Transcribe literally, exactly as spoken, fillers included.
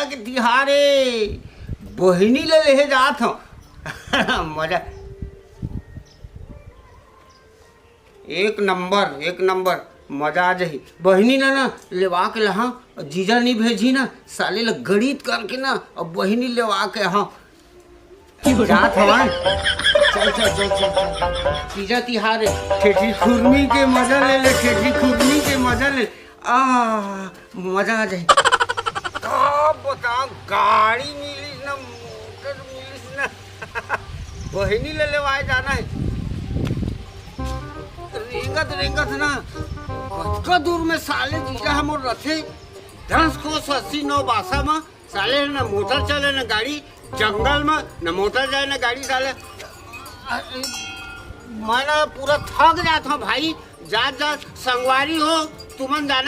के तिहार ए, बहिनी ले लेहे जात हव। मजा। एक नंबर, एक नंबर, मजा आ जाही। बहिनी ला ना लेवा के लहा, जीजा नी भेजी ना, साले ला गणित करके ना, अब बहिनी लेवा के हा। जात हवन। चल, चल, चल, चल, चल। तीजा तिहार है, ठेठी खुरमी के मजा ले ले, ठेठी खुरमी के मजा ले। आ, मजा आ जाए। का बताओ, गाड़ी मिलिस ना, मोटर मिलिस ना। बहिनी ले लेवाए जाना है। रेंगत, रेंगत ना, कतका दूर में साले जीजा हमर रथे। दस कोस अस्सी नौ बासा म साले न मोटर चले, न गाड़ी, जंगल म न मोटर जाए, न गाड़ी साले। अरे, मैं ना पूरा थक जात हूँ भाई, जात जात। संगवारी हो, तुमन जाना